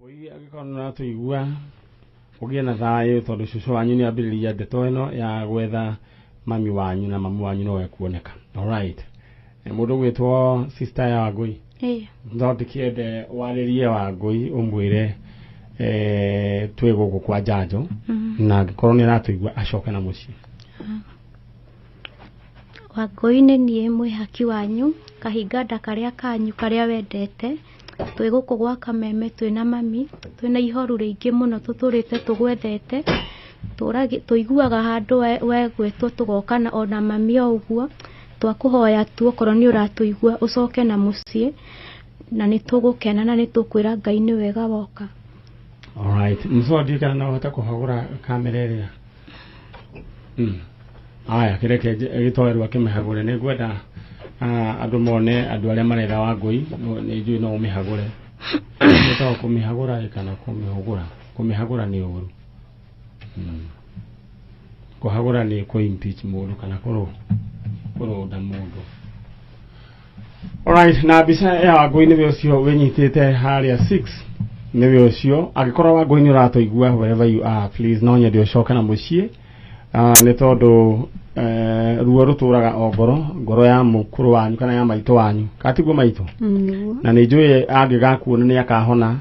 Wangũi angĩkorwo nĩ ũratũigua ũgĩe na thayũ tondũ cũcũ wanyu nĩ ambĩrĩria ndeto ĩno ya gwetha mami wanyu na mamu wanyu no ekuoneka. Alright. Mũndũ ũgwĩtwo sister ya Wangũi, no ndĩkĩende warĩrie Wangũi ũmwĩre twĩ gũkũ kwa Njanjo na angĩkorwo nĩ aratũigua acoke na mũciĩ. Wangũi nĩ niĩ mwĩhaki wanyu, kahinga nda karĩa kanyu karĩa wendete. Twĩ gũkũ gwa Kameme twĩna mami, twĩna ihoru rĩingĩ mũno tũtũrĩte tũgwethete. Tũiguaga handũ wegwĩtwo tũgoka na ona mami o ũguo. Twakũhoya tu okorwo nĩ ũratũigua ũcoke na mũciĩ, na nĩ tũgũkena na nĩ tũkwĩra Ngai nĩ wega woka. Alright. Mzee ndiũĩ kana no ũhote kũhagũra kamera ĩrĩa. Aya kĩreke gĩtoerwo akĩmĩhagũre. Nĩ ngwenda andũ mone andũ arĩa maretha Wangũi, nĩ njũĩ no ũmĩhagũre. Ĩtagwo kũmĩhagũra ĩ kana kũmĩhũgũra. Kũmĩhagũra nĩ ũru. Kũhagũra nĩ kũ impeach mũndũ kana kũrũnda mũndũ. Alright, na mbica ya Wangũi nĩwe ũcio wĩnyitĩte harĩa 6 nĩwe ũcio. Angĩkorwo Wangũi nĩ ũratũigua wherever you are, please no nyende ũcoke na mũciĩ. Nĩ tondũ ruo rũtũraga o ngoro, ngoro ya mũkũrũ wanyu kana ya maitũ wanyu. Kana tiguo maitũ? Nĩguo. Na nĩ njũĩ angĩgakuona nĩ akahona,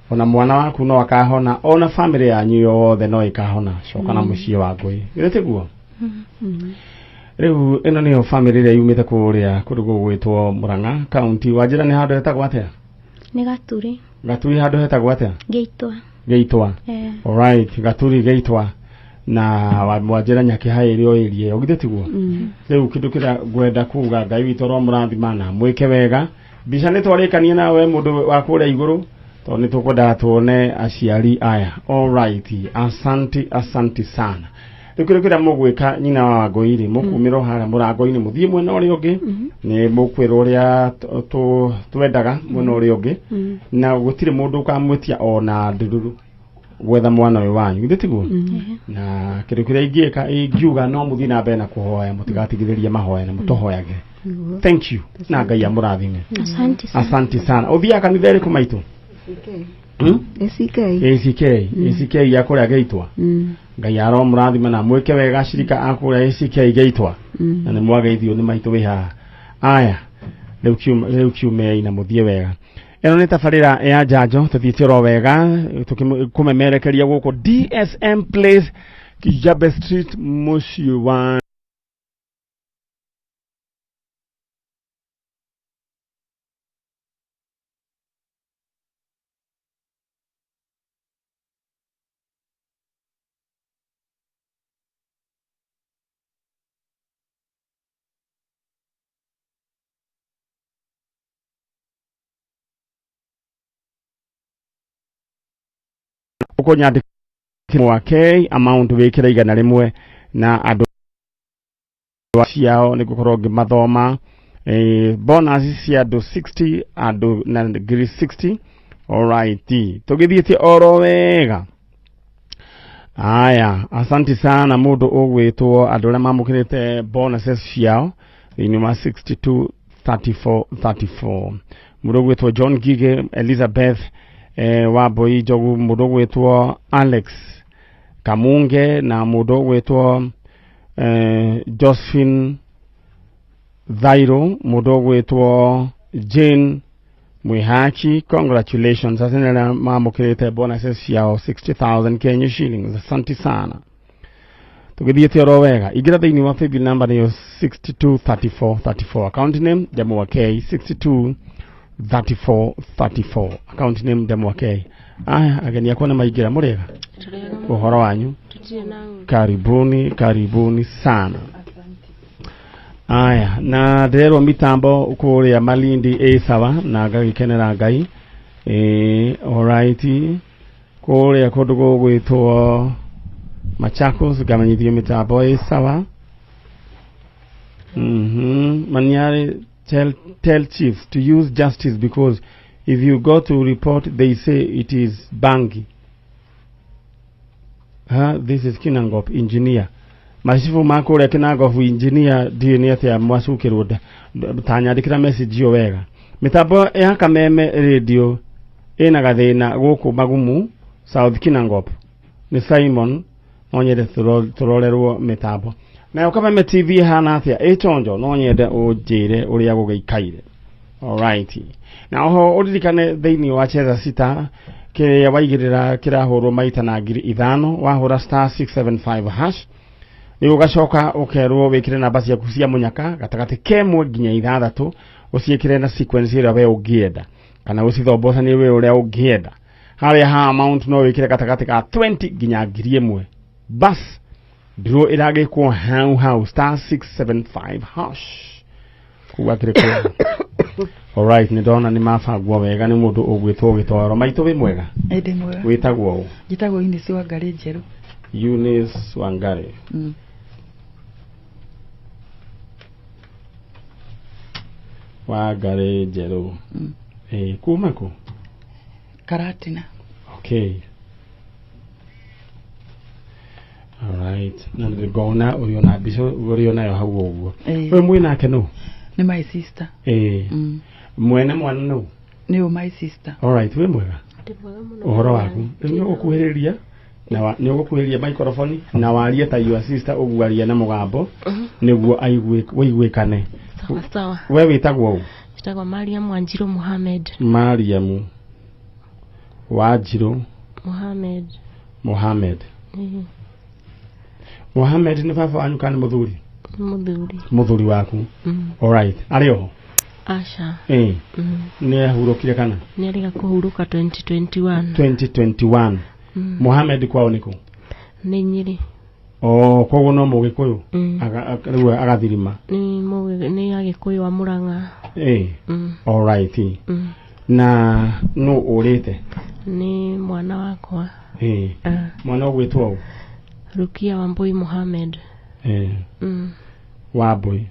ona mwana waku no akahona, ona family yanyu yothe no ĩkahona. Coka na mũciĩ Wangũi. Githĩ tiguo? Rĩu ĩno nĩyo family ĩrĩa yumĩte kũrĩa kũndũ gũgwĩtwo Murang'a county. Wanjĩra nĩ handũ hetagwo atĩa? Nĩ Gaturi. Gaturi handũ hetagwo atĩa? Gĩitwa. Gĩitwa. Alright, Gaturi Gĩitwa. Na wanjĩra Nyakĩhai ĩrĩa ĩria ĩyo, githĩ tiguo? Rĩu kĩndũ kĩrĩa ngwenda kuga, Ngai witũ aromũrathima na mwĩke wega. Mbica nĩ twarĩkania nawe mũndũ wa kũrĩa igũrũ, tondũ nĩ tũkwendaga tuone aciari aya. Alright, asanti, asanti sana. Rĩu kĩndũ kĩrĩa mũgwĩka nyina wa Wangũi rĩ, mũkumĩra o harĩa mũrango-inĩ mũthiĩ mwena ũrĩa ũngĩ, nĩ mũkwĩrwo ũrĩa twendaga mwena ũrĩa ũngĩ, na gũtirĩ mũndũ ũkamwĩtia ona ndururu gwetha mwana ũyũ wanyu, githĩ tiguo? Na kĩndũ kĩrĩa ingĩka ingiuga no mũthiĩ na mbere na kũhoya, mũtigatigithĩrie mahoya na mũtũhoyage. Thank you, na Ngai amũrathime. Asante sana. Asante sana. Ũthiaga kanitha ĩrĩkũ maitũ? ACK. ACK. ACK ya kũrĩa Gĩitwa. Ngai aromũrathima na mwĩke wega acirika a kũrĩa ACK Gĩitwa. Na nĩ mwageithio nĩ maitũ wĩ haha. Aya, rĩu kiumei na mũthiĩ wega. Ĩno nĩ tabarĩra ya Njanjo, tũthiĩte oro wega tũkĩkũmemerekeria gũkũ DSM Place, Kijabe Street, mũciĩ wa ũkũnyandĩkĩra mwake amount wĩkĩre 100 na andũ ciao nĩ ngũkorwo ngĩmathoma. Bonus cia andũ 60, andũ na ngiri 60. Alright, tũgĩthiĩte oro wega. Aya, asanti sana mũndũ ũgwĩtwo andũ arĩa mamũkĩrĩte bonuses ciao thĩinĩ wa 62 34 34. Mũndũ ũgwĩtwo John Gige, Elizabeth Wambui Njogu, mũndũ ũgwĩtwo Alex Kamunge na mũndũ ũgwĩtwo Josephine Thairo, mũndũ ũgwĩtwo Jane Mwihaki. Congratulations acio nĩ arĩa mamũkĩrĩte bonuses ciao 60,000 Kenya shillings. Asante sana. Tũgĩthiĩte oro wega. Ingĩra thĩinĩ wa paybill number nĩyo 623434, account name Ndemwa K, 623434, account name Ndemwa K. Aya, ageni akwa nĩ maingĩra, mũrĩega? Ũhoro wanyu? Karibuni, karibuni sana. Aya, na ndĩrerwo mitambo kũrĩa Malindi ĩ sawa na ngagĩkenera Ngai. Alright, kũrĩa kũndũ gũgwĩtwo Machakos ngamenyithio mitambo ĩ sawa. Maniari, tell chiefs to use justice because if you go to report they say it is bangi. Huh? This is Kinangop engineer. Macibu ma kũrĩa Kinangop engineer, ndiũĩ nĩ atĩa mwacukĩrwo ta nyandĩkĩra message ĩyo wega. Mĩtambo ya Kameme radio Ĩna gathĩna gũkũ Magumu South Kinangop. Nĩ Simon no nyende tũrorerwo mĩtambo. Nayo Kameme TV ĩhana atĩa? Ĩchonjo no nyende ũnjĩre ũrĩa gũgĩikaire. Alright. Na oho ũririkane thĩinĩ wa Cheza Sita kĩrĩa waigĩrĩra kĩrahũrwo maita na 5,000 wahũra *675# rĩu ũgacoka ũkerwo wĩkĩre namba ciaku cia mũnyaka gatagatĩ kemwe nginya 6 ũciĩkĩre na sequence ĩrĩa we ũngĩenda kana ũcithombocanie we ũrĩa ũngĩenda. Harĩa ha amount no wĩkĩre gatagatĩ ka 20 nginya 1,000. Bas draw ĩragĩkwo hau hau *675# kuga kĩrĩkũ. Alright, nĩ ndona nĩ mabangwo wega nĩ mũndũ ũgwĩtwo Gĩtoro. Maitũ wĩ mwega? Ĩndĩ mwega. Wĩtagwo ũ? Njĩtagwo Eunice Wangari Njerũ. Eunice Wangari. Wangari Njerũ. Kuma kũ? Karatina. Okay. Alright. Na ngona ũrĩ ona mbica ũrĩ onayo hau ũguo. Ũyũ mwĩ nake nũ? Nĩ my sister. Mwene mwana nũ? Nĩ my sister. Alright, wĩ mwega? Ũhoro waku? Rĩu nĩ ũgũkuhĩrĩria na nĩ ũgũkuhĩrĩria microphone na warie ta your sister ũguo aria na mũgambo nĩguo ũiguĩkane. Sawa sawa. We wĩtagwo ũ? Njĩtagwo Mariam Wanjirũ Mohamed. Mariam Wanjirũ Mohamed. Mohamed. Mohamed nĩ baba wanyu kana nĩ mũthuri? Mũthuri. Mũthuri waku. Alright. Arĩ oho? Aca. Nĩ ahurũkire kana? Nĩ arĩga kũhurũka 2021. 2021. Mohamed kwao nĩ kũ? Nĩ Nyĩrĩ. Oh, koguo no Mũgĩkũyũ? Rĩu agathirima. Nĩ Agĩkũyũ a Mũrang'a. Alright. Na nũ ũrĩte? Nĩ mwana wakwa. Mwana ũgwĩtwo ũ? Rukia Wambui Mohamed. Wambui.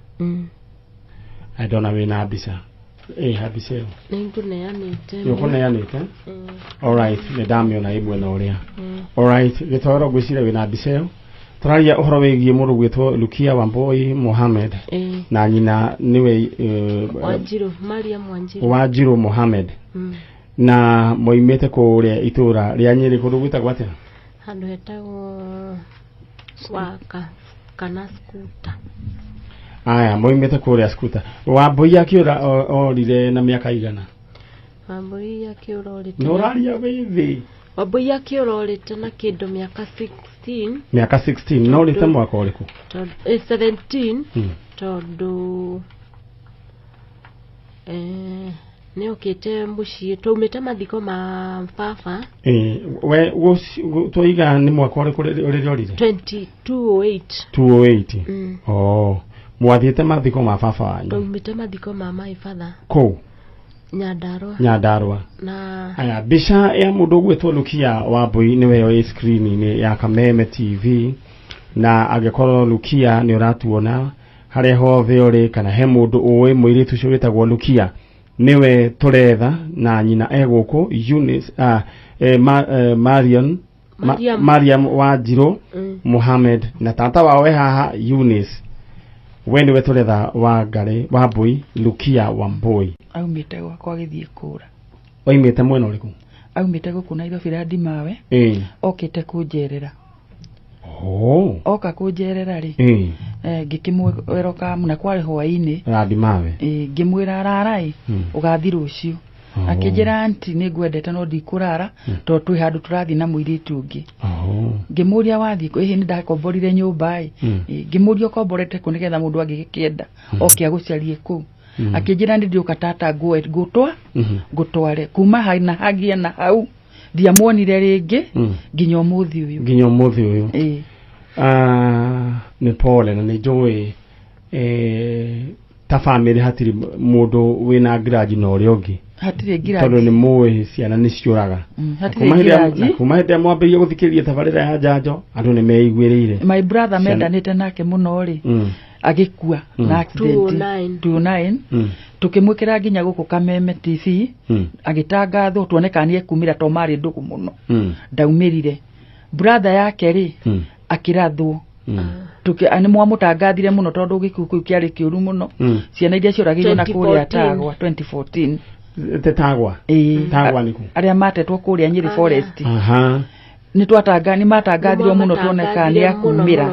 Ndona wĩna mbica. Ha mbica ĩyo. Nĩ ngũneanĩte. Nĩ ũkũneanĩte? Alright, nĩ ndamĩona ĩ mwena ũrĩa. Alright, Gĩtoro ngwĩciria wĩna mbica ĩyo. Tũraria ũhoro wĩgiĩ mũndũ gwĩtwo Rukia Wambui Mohamed. Na nyina nĩwe Wanjirũ, Mariam Wanjirũ. Wanjirũ Mohamed. Na moimĩte kũrĩa itũra rĩa Nyĩrĩ kũndũ gwĩtagwo atĩa? Handũ hetagwo Waka kana Skuta. Aya, moimĩte kũrĩa Skuta. Wambui akĩũra orire na mĩaka igana? Wambui akĩũra orĩte. Nĩ ũraria wĩ thĩ. Wambui akĩũra orĩte na kĩndũ mĩaka 16. Mĩaka 16, no ũrĩte mwaka ũrĩkũ? 17. Tondũ nĩ okĩte mũciĩ twaumĩte mathiko ma baba. We twoiga nĩ mwaka ũrĩkũ ũrĩa ũrire? 208. 208. Oh, mwathiĩte mathiko ma baba wanyu? Twaumĩte mathiko ma my father. Kũu? Nyandarua. Nyandarua. Na aya mbica ya mũndũ ũgwĩtwo Rukia Wambui nĩwe ĩ screen-inĩ ya Kameme TV, na angĩkorwo Rukia nĩ ũratuona harĩa hothe ũrĩ kana he mũndũ ũĩ mũirĩtu ũcio wĩtagwo Rukia nĩwe tũretha na nyina e gũkũ Eunice Marion Mariam Wanjirũ Mohamed na tata wao e haha Eunice. We nĩwe tũretha Wangari Wambui Rukia Wambui. Aumĩte gwakwa agĩthiĩ kũra. Oimĩte mwena ũrĩkũ? Aumĩte gũkũ Nairobi Randimawe. Okĩte kũnjerera. Oka kũnjerera rĩ. Ngĩkĩmwĩra na kwarĩ hwaĩ-inĩ. Randimawe. Ngĩmwĩra rara ĩ ũgathiĩ rũciũ. Akĩnjĩra aunty nĩ ngwendete no ndikũrara tondũ twĩ handũ tũrathiĩ na mũirĩtu ũngĩ. Ngĩmũria wathiĩ kũ? Ĩhĩ nĩ ndakomborire nyũmba ĩ. Ngĩmũria ũkomborete kũ nĩgetha mũndũ angĩgĩkĩenda oke agũcarie kũu. Akĩnjĩra nĩ ndĩũka tata ngũtwa ngũtware kuma hau na hagia na hau ndiamuonire rĩngĩ nginya ũmũthĩ ũyũ. Nginya ũmũthĩ ũyũ. Nĩ pole na nĩ njũĩ ta famĩlĩ hatirĩ mũndũ wĩna grudge na ũrĩa ũngĩ. Hatirĩ grudge. Tondũ nĩ mũĩ ciana nĩ ciũraga. Hatirĩ grudge. Na kuma hĩndĩ ĩrĩa mwambĩrĩirie gũthikĩrĩria tabarĩra ya njanjo andũ nĩ meiguĩrĩire. My brother mendanĩte nake mũno rĩ agĩkua na accident 2009. Tukĩmwĩkĩra nginya gũkũ Kameme TV agĩtangathwo tuone kana nĩekumĩra to marĩ ndũgũ mũno. Ndaumĩrire. Brother yake rĩ akĩrathwo. Nĩ mwamũtangathire mũno tondũ gĩkuũ kĩu kĩarĩ kĩũru mũno. Ciana iria cioragĩirwo na kũrĩa Tagwa 2014. Tetagwa. Ĩĩ. Tagwa nĩkũ? Arĩa matetwo kũrĩa Nyĩrĩ Forest. Aha. Nĩ twatanga nĩ matangathirwo mũno tuoneka nĩ akumĩra.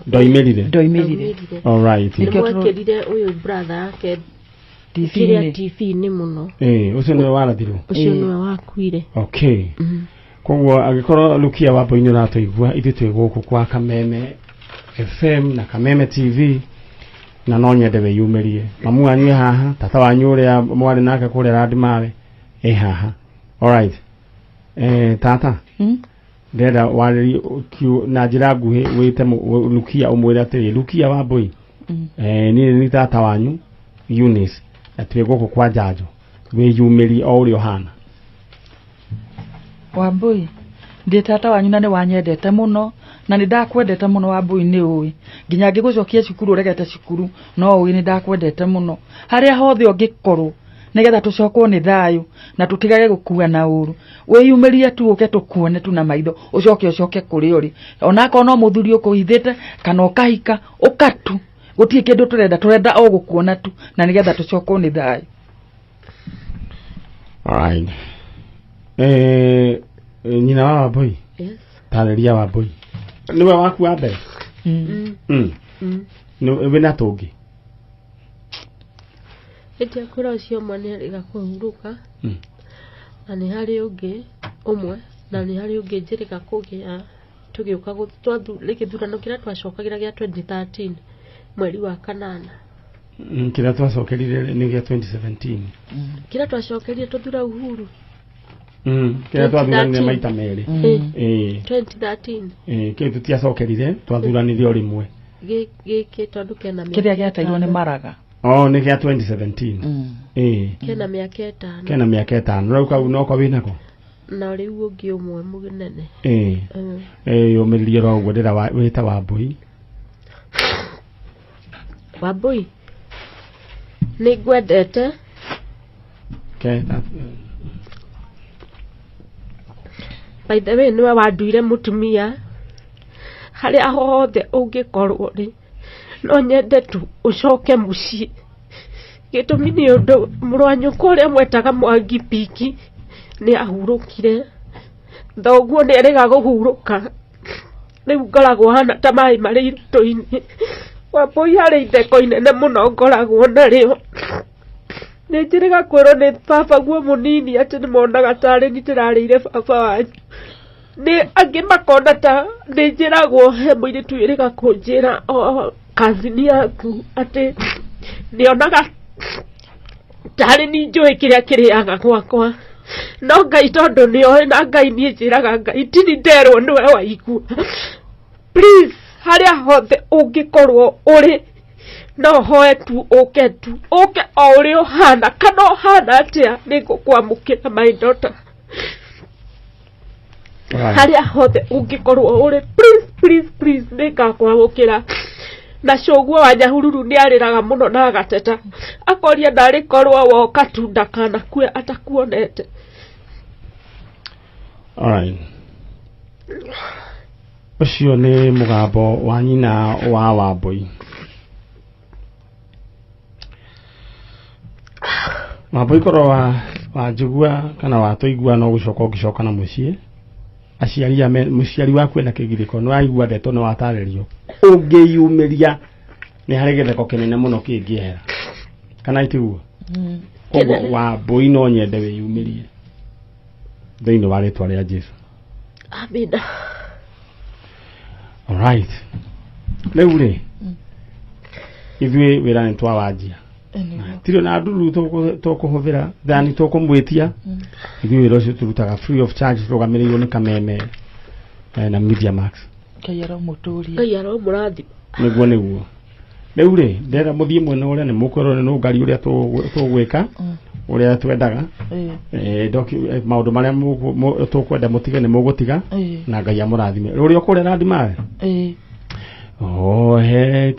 Ndoimĩrire. Ndoimĩrire. All right. Nĩ mwekĩrire ũyũ brother yake kĩrĩa TV-inĩ. TV-inĩ mũno. Ũcio nĩwe warathirwo. Ũcio nĩwe wakuire. Okay. Koguo angĩkorwo Lukia Wambui nĩ ũratũigua, ithuĩ twĩ gũkũ kwa Kameme FM na Kameme TV, na no nyende wĩyumĩrie. Mamu wanyu e haha, tata wanyu ũrĩa mwarĩ nake kũrĩa Landmark e haha. All right. Tata, ndĩrenda warĩrie na njĩra nguhĩ wĩte Lukia ũmwĩre atĩrĩ, Lukia Wambui, niĩ nĩ tata wanyu Eunice, na twĩ gũkũ kwa Njanjo, wĩyumĩrie o ũrĩa ũhana. Wambui, ndĩ tata wanyu na nĩ wanyendete mũno, na nĩ ndakwendete mũno Wambui, nĩ ũĩ nginya ngĩgũcokia cukuru ũregete cukuru, no ũĩ nĩ ndakwendete mũno. Harĩa hothe ũngĩkorwo, nĩgetha tũcokwo nĩ thayũ na tũtigage gũkua na ũru, wĩyumĩrie tu ũke tũkuone tu na maitho, ũcoke ũcoke kũrĩa ũrĩ, onakorwo no mũthuri ũkũhithĩte kana ũkahika, ũka tu, gũtirĩ kĩndũ tũrenda, tũrenda o gũkuona tu na nĩgetha tũcokwo nĩ thayũ. All right. Nyina wa Wambui? Yes. Tarĩria Wambui. Nĩwe waku wa mbere? Wĩna tũngĩ? Ĩtia kwĩra ũcio ũmwe nĩ arĩga kũhurũka, na nĩ harĩ ũngĩ ũmwe, na nĩ harĩ ũngĩ njĩrĩga kũgĩa tũgĩũka gĩthurano kĩrĩa twacokagĩra gĩa 2013 mweri wa kanana. Kĩrĩa twacokerire nĩ gĩa 2017. Kĩrĩa twacokerire tũthura Uhuru. Kĩrĩa twathuranire maita merĩ. 2013. Kĩu tũtiacokerire, twathuranire o rĩmwe. Gĩkĩ tondũ kena mĩaka kĩrĩa gĩateirwo nĩ Maraga. Oh, nĩ gĩa 2017. Kena mĩaka ĩtano. Kena mĩaka ĩtano. Rĩu kau noko wĩnako? Na rĩu ũngĩ ũmwe mũnene. Yũmĩrĩrie ro ũguo ndĩra wĩta Wambui. Wambui, nĩ ngwendete. By the way, nĩwe wanduire mũtumia. Harĩa hothe ũngĩkorwo rĩ, no nyende tu ũcoke mũciĩ. Gĩtũmi nĩ ũndũ mũrũ wa nyũkwa ũrĩa mwetaga Mwangi Piki nĩ ahurũkire. Thoguo nĩ erĩga kũhurũka. Rĩu ngoragwo hana ta maĩ marĩ irũtũ-inĩ. Wambui harĩ itheko inene mũno ngoragwo narĩo. Nĩ njĩrĩga kwĩrwo nĩ baba guo mũnini atĩ nĩ monaga tarĩ niĩ ndĩrarĩire baba wanyu. Nĩ angĩ makona ta nĩ njĩragwo he mũirĩtu wĩrĩga kũnjĩra o kazini yaku atĩ nĩonaga tarĩ niĩ njũĩ kĩrĩa kĩrĩaga gwakwa. No Ngai tondũ nĩoĩ, na Ngai niĩ njĩraga Ngai tini nderwo nĩwe waigua. Please, harĩa hothe ũngĩkorwo ũrĩ, no hoe tu ũke tu, ũke o ũrĩa ũhana kana ũhana atĩa, nĩ ngũkwamũkĩra my daughter. Harĩa hothe ũngĩkorwo ũrĩ, please, please, please, nĩ ngakwamũkĩra. Na cũguo wa Nyahururu nĩ arĩraga mũno na agateta, akoria ndarĩ korwo woka tu ndakanakue atakuonete. All right. Ũcio nĩ mũgambo wa nyina wa Wambui. Wambui korwo wanjigua kana watũigua no gũcoka ũngĩcoka na mũciĩ. Aciari ame mũciari waku ena kĩgirĩko, nĩ waigua ndeto nĩ watarĩrio, ũngĩyumĩria nĩ harĩ gĩtheko kĩnene mũno kĩngĩehera, kana itiguo? Koguo Wambui no nyende wĩyumĩrie thĩinĩ wa rĩtwa rĩa Jesu. Amina. All right. Rĩu rĩ, ithuĩ wĩra nĩ twawanjia, tirĩ na nduru tũkũhũthĩra thani tũkũmwĩtia. Ithuĩ wĩra ũcio tũrutaga free of charge, tũrũgamĩrĩirwo nĩ Kameme na Media Max. Ngai aromũtũria. Ngai aromũrathima. Nĩguo rĩu rĩ, ndĩrenda mũthiĩ mwena ũrĩa nĩ mũkwĩrwo nĩ nũngari ũrĩa tũgwĩka ũrĩa twendaga. Maũndũ marĩa tũkwenda mũtige nĩ mũgũtiga, na Ngai amũrathime. Rũrĩa ũkũrĩa Landmark? Oh, he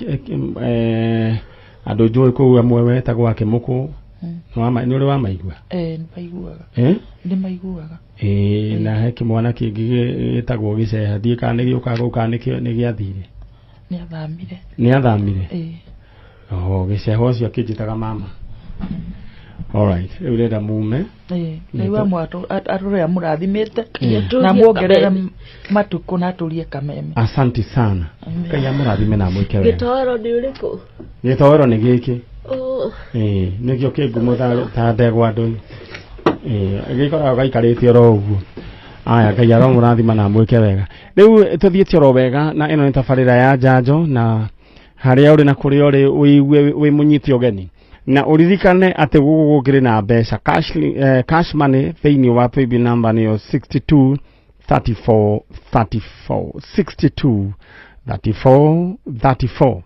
andũ njũĩ kũu amwe wetagwo Akĩmũkũ. Nĩ ũrĩ wamaigua? Nĩ maiguaga. Nĩ maiguaga. Na he kĩmwana kĩngĩ gĩtagwo Gĩceha, ndiũĩ kana nĩ gĩũkaga kũu kana nĩ gĩathire. Nĩ athamire. Nĩ athamire. Oh, Gĩceha ũcio akĩnjĩtaga mama. Alright, rĩu renda mume. Ĩĩ, rĩu amwe atũrĩa amũrathimĩte Atũrie na muongerere kameme. matukũ na atũrie kameme. Asanti sana. Amen. Ngai amũrathime na amwĩke wega. Gĩtoero nĩ ũrĩkũ? Gĩtoero nĩ gĩkĩ. Oh, Ĩĩ, nĩkĩo kĩ ngumo ta ndegwa ndũi. Ĩĩ, gĩkoragwo gaikarĩte oro ũguo. Aya, Ngai aromũrathima na amwĩke wega. Rĩu tũthiĩte oro wega na ĩno nĩ tabarĩra ya njanjo na harĩa ũrĩ na kũrĩa ũrĩ ũigue wĩ mũnyite ũgeni na ũririkane atĩ gũkũ gũkĩrĩ na mbeca cash, cash money thĩinĩ wa paybill number nĩyo 62 34 34 62 34 34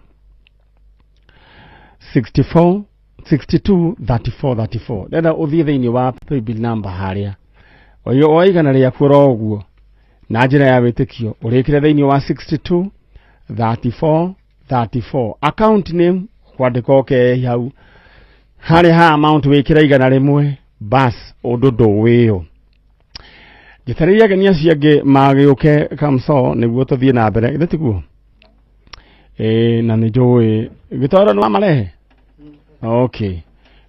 64 62 34 34. Ndenda ũthiĩ thĩinĩ wa paybill number harĩa oyo o igana rĩaku oro ũguo na njĩra ya wĩtĩkio ũrĩkĩre thĩinĩ wa 62 34 34, account name kwandĩka okay hau harĩa ha amount wĩkĩre 100, bas ũndũ ndũwĩyo. Njetereire ageni acio angĩ magĩũke kamso nĩguo tũthiĩ na mbere, githĩ tiguo? Ĩĩ, na nĩ njũĩ gĩtwaro nĩ wamarehe. Okay,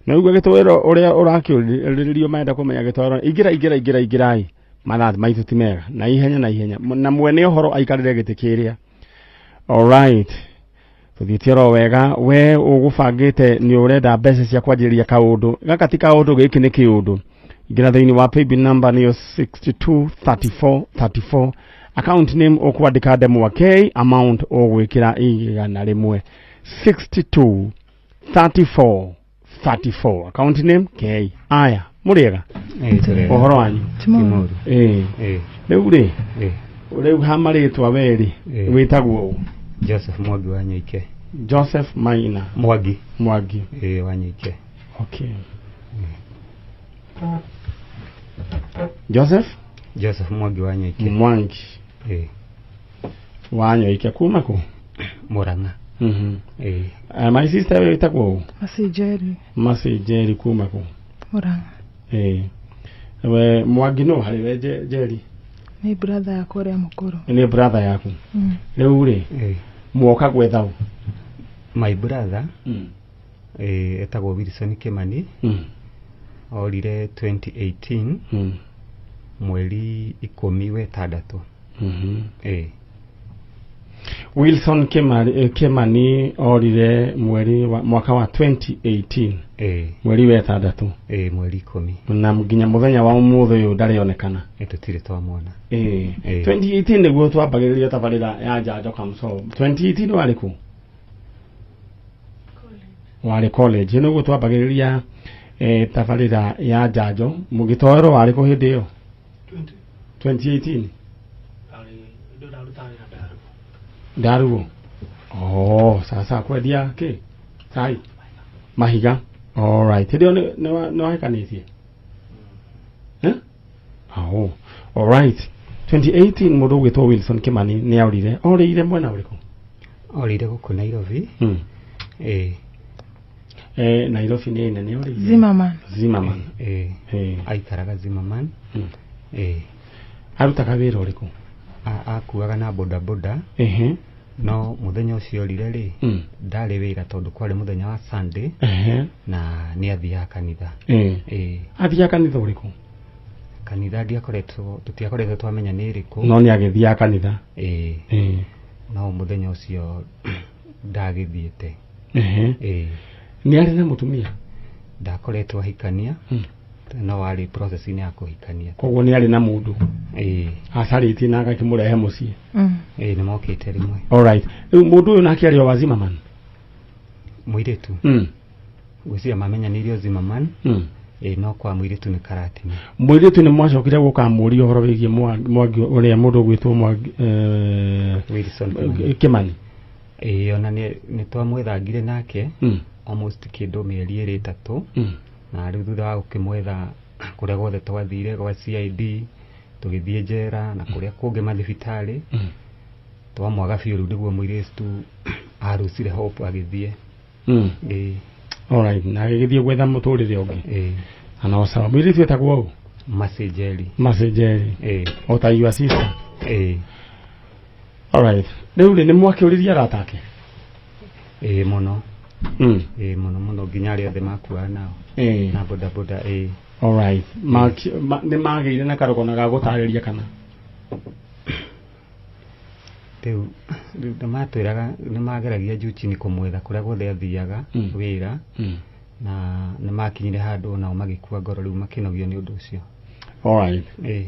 na ũguo gĩtwaro ũrĩa ũrakĩũrĩrĩrio marenda kũmenya gĩtwaro. Ingĩra, ingĩra, ingĩra, ingĩrai, mathaa maitũ ti mega, na ihenya na ihenya na mwene ũhoro aikarĩre gĩtĩ kĩrĩa. Alright, tũthiĩte oro wega. We ũgũbangĩte nĩ ũrenda mbeca cia kwanjĩrĩria kaũndũ gaka, ti kaũndũ gĩkĩ nĩ kĩũndũ. Ingĩra thĩinĩ wa paybill number nĩyo 62 34 34, account name ũkwandĩka ndemwa K, amount ũgwĩkĩra 100, 62 34 34, account name K. Aya, mũrĩega? Ũhoro wanyu? Timoru. Ĩĩ. Rĩu rĩ, rĩu ha marĩtwa werĩ, wĩtagwo ũ? Joseph Mwangi wa Nyoike. Joseph Maina. Mwangi. Mwangi. Ĩĩ, wa Nyoike. Okay, Joseph. Joseph Mwangi wa Nyoike. Mwangi. Ĩĩ. Wa Nyoike kuma kũ? Murang'a. Ĩĩ. My sister, wĩtagwo ũ? Mercy Njeri. Mercy Njeri kuma kũ? Murang'a. Ĩĩ, we Mwangi no harĩ we Njeri? Nĩ brother yakwa ũrĩa mũkũrũ. Nĩ brother yaku? Rĩu rĩ, muoka gwetha ũ? My brother ĩĩ etagwo Wilson Kimani. Orire 2018 mweri 16. Ĩĩ. Wilson Kimani, Kimani orire mweri wa, mwaka wa 2018? Ĩĩ. Mweri wa ĩtandatũ? Ĩĩ, mweri 10. Na nginya mũthenya wa ũmũthĩ ũyũ ndarĩonekana? Ĩ, tũtirĩ twamwona. Ĩĩ. Ĩĩ. 2018 nĩguo twambagĩrĩria tabarĩra ya njanjo kamso. 2018 warĩ kũ? Warĩ college. Nĩguo twambagĩrĩria tabarĩra ya njanjo. Mũgĩtoero warĩ kũ hĩndĩ ĩyo 2018? Ndaruo. Oh, sasa kwendia kĩ cai mahiga. Alright, hĩndĩ ĩyo nĩ wahikanĩtie? Eh? Oh, alright. 2018 mũndũ ũgwĩtwo Wilson Kimani nĩ aurire. Orĩire mwena ũrĩkũ? Orire gũkũ Nairobi. Ĩĩ. Nairobi nĩ nene, orĩire? Zimmerman. Zimmerman. Ĩĩ. Aikaraga Zimmerman. Ĩĩ. Arutaga wĩra ũrĩkũ? Akuaga na bodaboda. No mũthenya ũcio orire rĩ, ndarĩ wĩra tondũ kwarĩ mũthenya wa Sunday na nĩ athiaga kanitha. Ĩĩ. Athiaga kanitha ũrĩkũ? Kanitha ndiakoretwo, tũtiakoretwo twamenya nĩ ĩrĩkũ. No nĩ agĩthiaga kanitha? Ĩĩ. No mũthenya ũcio ndagĩthiĩte. Ĩĩ. Nĩ arĩ na mũtumia? Ndakoretwo ahikania, no arĩ process-inĩ ya kũhikania. Koguo nĩ arĩ na mũndũ Ĩĩ. acarĩtie na agakĩmũrehe mũciĩ? Ĩĩ, nĩ mokĩte rĩmwe. Alright, rĩu mũndũ ũyũ nake arĩ o wa Zimmerman? Mũirĩtu, ngwĩciria mamenyanĩirio Zimmerman. Ĩĩ, no kwa mũirĩtu nĩ Karatina. Mũirĩtu nĩ mwacokire gũkamũria ũhoro wĩgiĩ Mwangi ũrĩa mũndũ ũgwĩtwo Mwangi Wilson Kimani? Kimani. Ĩĩ, ona nĩ twamwethangire nake almost kĩndũ mĩeri ĩrĩ ĩtatũ, na rĩu thutha wa gũkĩmwetha kũrĩa guothe twathire, gwa CID, tũgĩthiĩ njera na kũrĩa kũngĩ mathibitarĩ, twamwaga biũ. Rĩu nĩguo mũirĩtu arucire hope agĩthiĩ. Ĩĩ. Alright, na agĩgĩthiĩ gwetha mũtũrĩre ũngĩ? Ĩĩ. Na no sawa. Mũirĩtu etagwo ũ? Mercy Njeri. Mercy Njeri? Ĩĩ. O ta your sister? Ĩĩ. Alright, rĩu rĩ, nĩ mwakĩũririe arata ake? Ĩĩ, mũno. Ĩĩ, mũno mũno nginya arĩa othe makuaga nao na bodaboda. Ĩĩ. Alright, nĩ magĩire na karũgano ga gũtarĩria kana? Rĩu nĩmatwĩraga nĩmageragia juu chini kũmwetha kũrĩa guothe athiaga wĩra, na nĩmakinyire handũ onao magĩkua ngoro, rĩu makĩnogio nĩ ũndũ ũcio. Alright. Ĩĩ.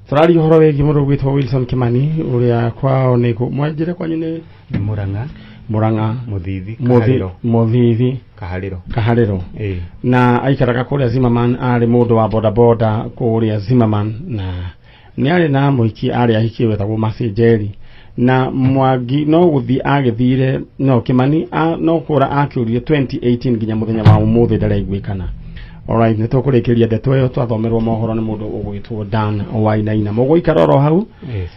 Tũraria ũhoro wĩgiĩ mũndũ ũgwĩtwo Wilson Kimani, ũrĩa kwao nĩ kũ mwanjĩre kwanyu nĩ? Nĩ Mũrang'a. Mũrang'a. Mũthithi. Kaharĩro. Mũthithi. Kaharĩro. Kaharĩro. Ĩĩ. Na aikaraga kũrĩa Zimmerman, arĩ mũndũ wa bodaboda kũrĩa Zimmerman, na nĩ arĩ na mũhiki arĩ ahikie wetagwo Mercy Njeri, na Mwangi no gũthiĩ agĩthire, no Kimani no kũra akĩũrire 2018 nginya mũthenya wa ũmũthĩ ndaraiguĩkana. Alright, nĩ tũkũrĩkĩria ndeto ĩyo twathomerwo mohoro nĩ mũndũ ũgwĩtwo Dan Wainaina. Mũgũikara oro hau. Yes.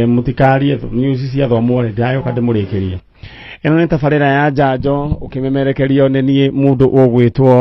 Mũtikarie news ciathomwo rĩ, ndĩragĩũka ndĩmũrĩkĩrie. Ĩno nĩ tabarĩra ya njanjo ũkĩmemerekerio nĩ niĩ mũndũ ũgwĩtwo